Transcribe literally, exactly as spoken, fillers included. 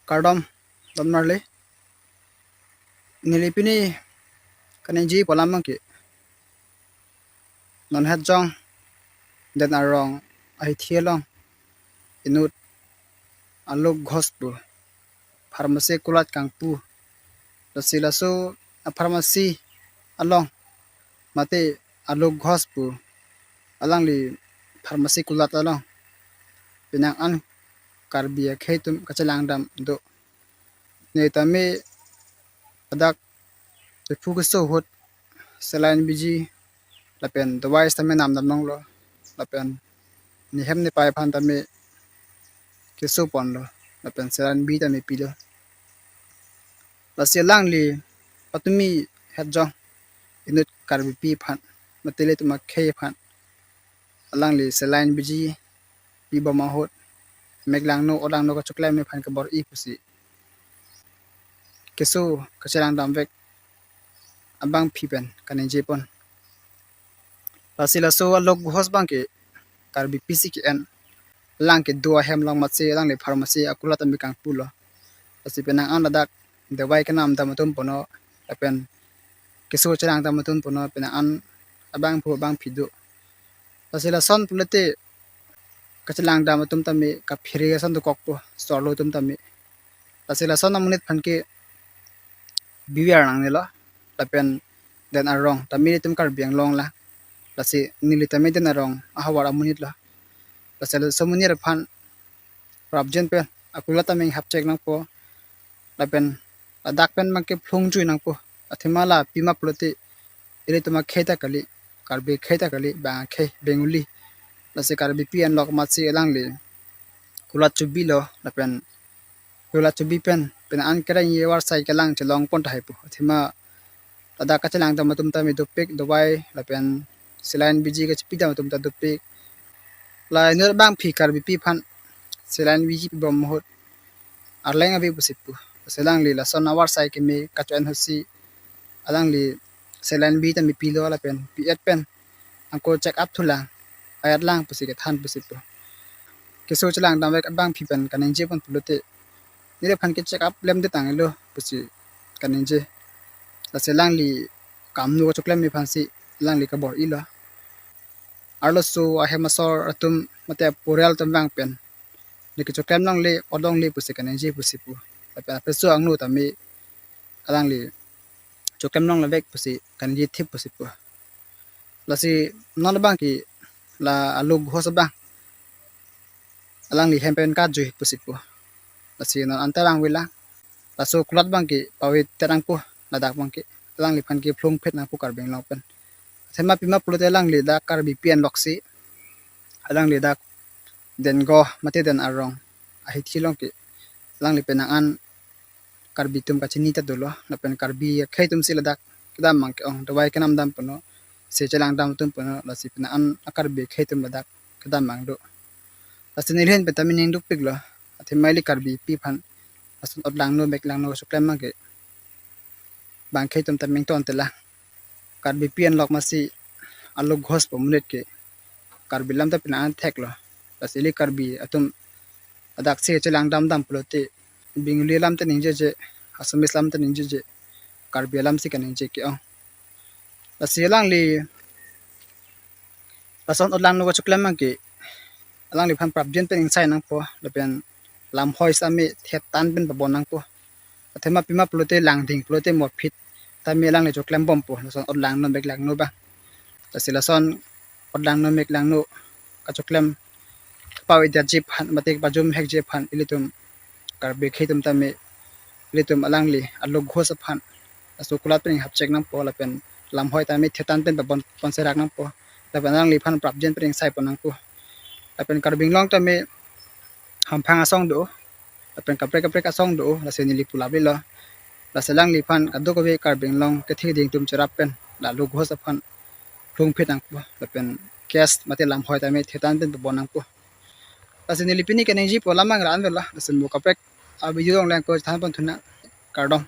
Kardom, don marli. Neli pini kaningjepo alam abangke, non het jong Den Arong ahithi along inut Alok Ghosh pu pharmacy kulat kangpu. Lasi laso a pharmacy along mate Alok Ghosh pu alangli pharmacy kulat along penang an Karbi akhei atum kachelangdam do. Ne tame ladak ephu keso ahut saline biji lapen dawai tame namdam longlo, lapen nehem nepei aphan tame keso ponlo, lapen saline biji tame pilo. Lasi alangli patumi het jong inut Karbipi aphan, mate ilitum akhei aphan alangli saline biji pibom ahut, mek langno, o langno kachoklem aphan kebor-i pusi keso kachelangdamvek abangpi pen kaningjepon. Lasi laso Alok Ghosh abangke Karbipi si ke-en, alang kedo ahem along amatsi alangli pharmacy akulat tame kangpulo. Lasi penang an ladak dawai kenamdam atum puno, lapen keso chelangdam atum puno, penang an abangphu abangpi do. Lasi lason pulote kachelangdam atum tame kaphere ason dokokpo, sorlo atum tame. Lasi lason amonit aphan ke beware nangnelo, lapen Den Arong tame ilitum Karbi Anglong lang. Lasi neli tame Den Arong ahavar amonitlo. Lasi laso amonit aphan prapjin pen akulat tame hapchek nangpo, lapen ladak pen abangke phlung chui nangpo. Athema la pima pulote ilitum akhei ta kali, Karbi akhei ta kali, bang akhei Bengali. Lasi Karbipi anlok amatsi alangli kulat chobilo, lapen kulat chobi pen penang an kereng ye varsai kelang chelongpon tahai pu. Athema ladak kachelangdam atum tame dopik, dawai lapen saline biji kachepidam atum ta dopik. La inut abangpi Karbipi aphan saline biji pibom ahut arleng ave pusi pu. Lasi alangli lason avarsai keme kacho-en ahutsi alangli saline biji tame pilo, lapen pi-et pen angko check up thulang, a-et lang pusi kethan pusi pu. Keso chelangdamvek abangpi pen kaningjepon pulote, neliphan ke check up lemde tanglo pusi kaningje. Lasi alangli kamno kachoklem aphansi alangli kebor-ilo. Arloso ahem asor atum mate aporial atum abang pen ne kechoklem longle, o longle pusi kaningje pusi pu. Lapen apeso angno tame alangli choklem longvek pusi kaningje thip pusi pu. Lasi non abangke la Alok Ghosh abang alangli hem pen kajui pusi pu. Lasi non anta abang vela laso kulat abangke pave terang pu, ladak abangke alangliphan ke phlungphet nangpo Karbi Anglong pen. Athema pima pulote alangli dak Karbipi anloksi alangli dak Den Ghosh mate Den Arong ahithi along ke alangli penang an Karbi atum kachini ta dolo, lapen Karbi akhei atumsi ladak kedam mang ke-ong, dawai kenamdam puno, se chelangdam atum puno, lasi penang an a Karbi akhei atum ladak kedam mang do. Lasi neli ahin pen tame ning dukpiklo, athema ili Karbipi aphan lason ot langno mek langno kachoklem abangke bang akhei atum ta mengton telang. Karbipi anlok amatsi Alok Ghosh pu amonit ke Karbi alam ta penang an theklo. Lasi ili Karbi atum ladak si chelangdamdam pulote Bengali alam ta ningjeje, Assamese alam ta ningjeje, Karbi alamsi kaningje ke-ong. Lasi alangli lason ot langno kachoklem abangke alangliphan prapjin pen ingsai nangpo, lapen lamhoi tame thetan pen pabon nangpo. Athema pima pulote langding pulote morphit tame alangli choklembompo, lason ot langno mek langno abang. Lasi lason ot langno mek langno kachoklem pavedetji aphan mate pajumhekji aphan ilitum Karbi akhei atum tame ilitum alangli Alok Ghosh aphan laso kulat pen hapchek nangpo, lapen lamhoi tame thetan pen pabon ponserak nangpo, lapen alangliphan prapjin pen ingsai pon nangpo. Lapen Karbi Anglong tame hamphang asong do, lapen kaprek kaprek asong do, lasi neli pu laprilo. Lasi alangliphan kadokave Karbi Anglong kethe keding atum cherap pen la Alok Ghosh aphan phlungphet nangpo, lapen case mate lamhoi tame thetan pen pabon nangpo. Lasi neli pini kaningjepo alam abang ra-an vela, lasi mo kaprek a video along lang ko thanpon thunang, kardom.